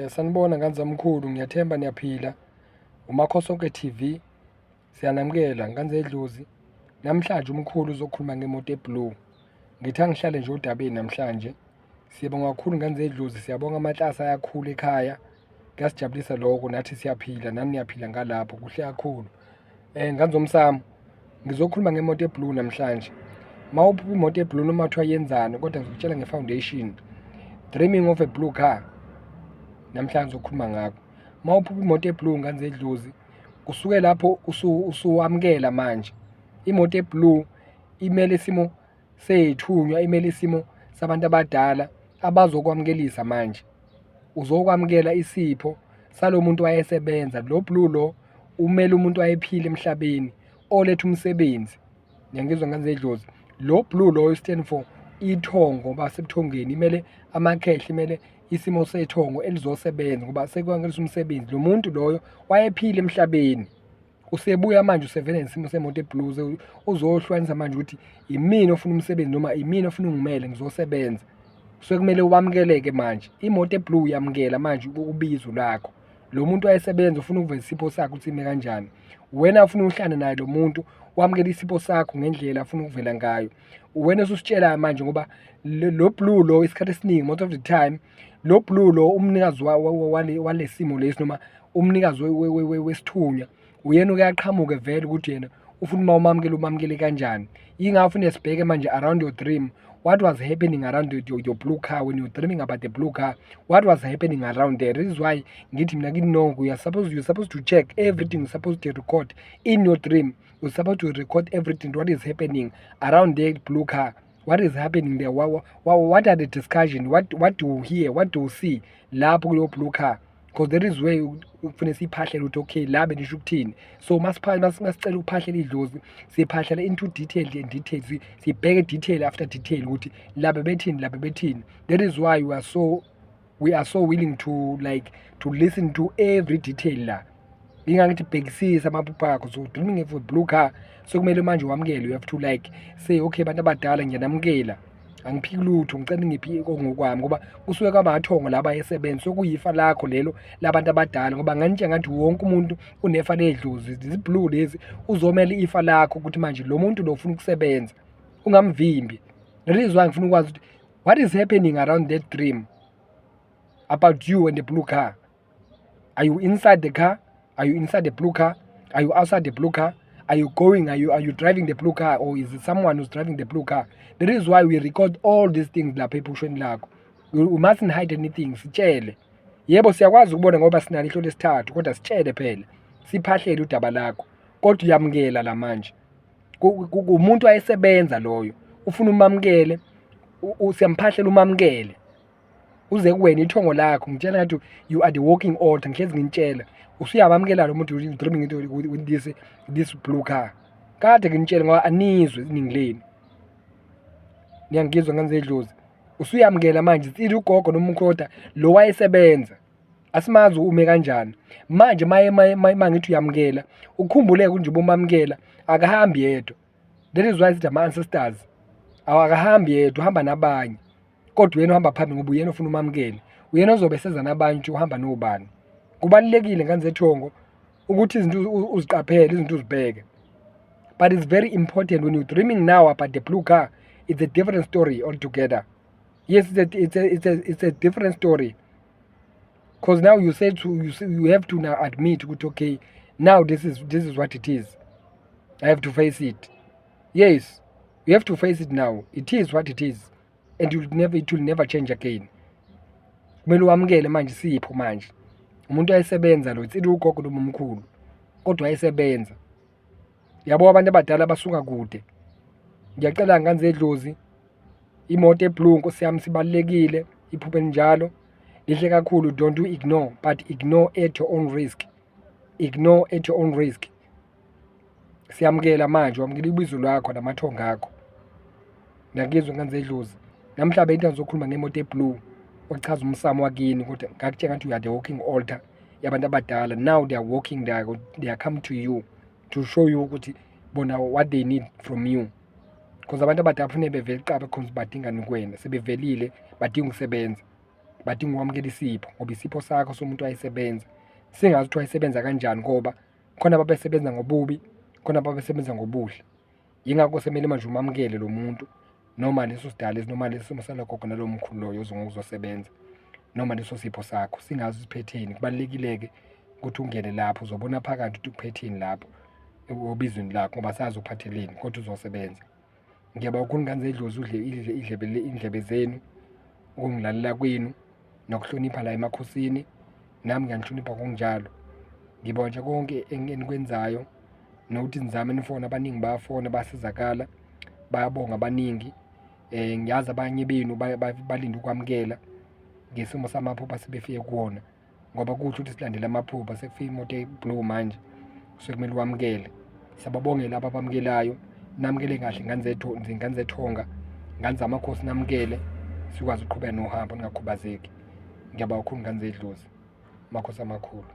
Sanibona ngane zamkhulu, ngiyathemba niyaphila. UMakhosonke TV, siyanamukela ngane zedlozi. Namhlanje umkhulu uzokhuluma ngemoto e-blue. Ngithi angihlale nje odabeni namhlanje. Siyabonga kakhulu ngane zedlozi, siyabonga amaklasi ayakhula ekhaya. Kuyasijabulisa lokho, nathi siyaphila, nani niyaphila ngalapho, kuhle kakhulu. Ngane zomsamo, ngizokhuluma ngemoto e-blue namhlanje. Uma uphupha imoto e-blue noma kuthiwa yenzani, kodwa ngizokutshela nge-foundation. Dreaming of a blue car, namhlanje ngizokhuluma ngakho. Uma uphupha imoto e-blue, ngane zedlozi, kusuke lapho usuwamukela manje. Imoto e-blue imele isimo sey'thunywa, imele isimo sabantu abadala abazokwamukelisa manje. Uzokwamukela isipho salo muntu wayesebenza. Lo blue lo umele umuntu wayephila emhlabeni, oletha umsebenzi. Niyangizwa ngane zedlozi? Lo blue lo stand for ithongo basebuthongweni, imele amakhehla, imele isimo sethongo elizosebenza ngoba sekwangelisa umsebenzi. Lo muntu loyo wayephila emhlabeni, usebuya manje, usevele nesimo semoto e-blue, uzohlukanisa manje ukuthi imina ofuna umsebenzi noma imina ofuna ungimele ngizosebenza. Sekumele wamukeleke manje, imoto e-blue uyamukela manje ubizo lwakho. Lo muntu wayesebenza ufuna ukuveza isipho sakhe ukuthi ime kanjani. Wena ufuna uhlale naye lo muntu, wamukela isipho sakho ngendlela afuna ukuvela ngayo. Wena osusitshelayo manje ngoba lo blue lo isikhathi esiningi, most of the time, lo blue lo umnikazi wale simo lesi noma umnikazi wesithunywa uyena uke aqhamuke vele ukuthi yena ufuna uma umamukele, umamukele kanjani. Yingakho kufanele sibheke manje around your dream, what was happening around your blue car. When you're dreaming about the blue car, what was happening around there? This is why ngithi mina kini nonke, you're supposed to check everything, you're supposed to record in your dream, you're supposed to record everything, what is happening around the blue car, what is happening there, what are the discussion, what do you hear, what do you see lapho kuleyo blue car, because there is way kufanele siyiphahlele ukuthi okay, la benisho ukuthini. So masicela ukuphahlela idlozi, siphahlela into detail and details, sibheke detail after detail ukuthi la bebethini, la bebethini. That is why we are so willing to like to listen to every detail la. Ingakithi bhekisisa amaphupho akho. So dreaming of a blue car, sekumele manje wamukele. You have to like say, "Okay, bantu abadala, ngiyanamukela, angiphiki lutho, ngicela ngiphi ngokwami," ngoba kusuke kwamathongo laba esebenza, sokuyifa lakho lelo labantu abadala, ngoba nganitshe ngathi wonke umuntu unefa ledlozi. Lezi blue lezi uzomela ifa lakho ukuthi manje lo muntu lo ufuna ukusebenza, ungamvimbi. The reason why ngifuna ukwazi ukuthi what is happening around that dream about you and the blue car. Are you inside the car? Are you inside the blue car? Are you outside the blue car? Are you going? Are you driving the blue car, or is it someone who's driving the blue car? That is why we record all these things lapha ephushweni lakho. We mustn't hide anything. Sitshele. Yebo, siyakwazi ukubona ngoba sinalo ihlo lesithathu, kodwa sitshele phela, siphahlele udaba lakho. Kodwa uyamukela la manje, umuntu wayesebenza loyo ufuna umamukele, siyamphahlela umamukele uze kuwena ithongo lakho. Ngitshela ngathi you are the walking altar. Ngihlezi nginitshela, usuyabamukela lo muntu dreaming with this blue car. Kade nginitshela ngoba anizwe iningi lenu. Niyangizwa ngane zedlozi? Usuyamukela manje, it's ugogo noma umkhoda lo wayesebenza, asimazi ume kanjani manje. Maye maye, ngithi uyamukela, ukhumbuleke ukuthi njengoba umamukela akahambi yedwa. That is why sithi ama-ancestors awakahambi yedwa, uhamba nabanye, kodwa uyena ohamba phambili ngoba uyena ofuna umamukele, uyena ozobe seza nabanye ukuthi uhamba nobani. Kubalulekile ngane zethongo ukuthi izinto uziqaphele, izinto uzibheke, but it's very important when you're dreaming now about the blue car, it's a different story altogether. Yes, it's a different story because now you say to you, say, you have to now admit ukuthi okay, now this is what it is, I have to face it. Yes, you have to face it now. It is what it is and it will never change again. Kumele wamukele manje sipho manje umuntu ayesebenza lo, it's ugogo noma umkhulu, kodwa wayesebenza. Yabo, abantu abadala basuka kude. Ngiyacela ngane zedlozi, imoto e-blue, nkosi yami, sibalulekile iphupho elinjalo, lihle kakhulu. Don't you ignore, but ignore at your own risk, ignore at your own risk. Siyamukela manje, wamukela ibizo lwakho namathongo akho. Ngiyakuzwa ngane zedlozi. Namhla into ngizokhuluma ngemoto e-blue ochaza umsamo wakini, kodwa ngakutshela ngathi you are the walking altar yabantu abadala. Now they are walking, they are come to you to show you ukuthi bona what they need from you, because abantu abadala kufanele bevele kuqala khona badingani kuwena. Sebevelile, badinga ukusebenza. Badinga ukwamukela isipho ngoba isipho sakho somuntu wayesebenza. Singazi ukuthi wayesebenza kanjani ngoba khona ababesebenza ngobubi, khona ababesebenza ngobuhle. Yingakho semele manje umamukele lo muntu noma leso sidalo lesi noma leso simo salogogo nalowo mkhulu loyo ozosebenza noma leso sipho sakho singazi usiphetheni. Kubalulekile-ke ukuthi ungene lapho uzobona phakathi ukuthi ukuphetheni lapho obizweni lakho ngoba sazi ukuphatheleni kodwa uzosebenza. Ngiyabonga kakhulu ngane zedlozi udle idle idlebe indlebe zenu ukungilalela kwenu nokuhlonipha la emakhosini, nami ngiyanihlonipha ngokunjalo. Ngibonga nje konke enikwenzayo nokuthi nizame nifone, abaningi bayafona bayasizakala, bayabonga abaningi. Ngiyazi abanye benu balinde ukwamukela ngesimo samaphupho asebefike kuwona ngoba kuhle ukuthi silandele amaphupho, sekufike imoto eyi-blue manje sekumele wamukele. Siyababongela laba abamukelayo, namukele kahle ngane zethu, ngane zethonga, ngane zamakhosi namukele, sikwazi ukuqhubeka nohambo ningakhubazeki. Ngiyabonga kakhulu ngane zedlozi, makhosi amakhulu.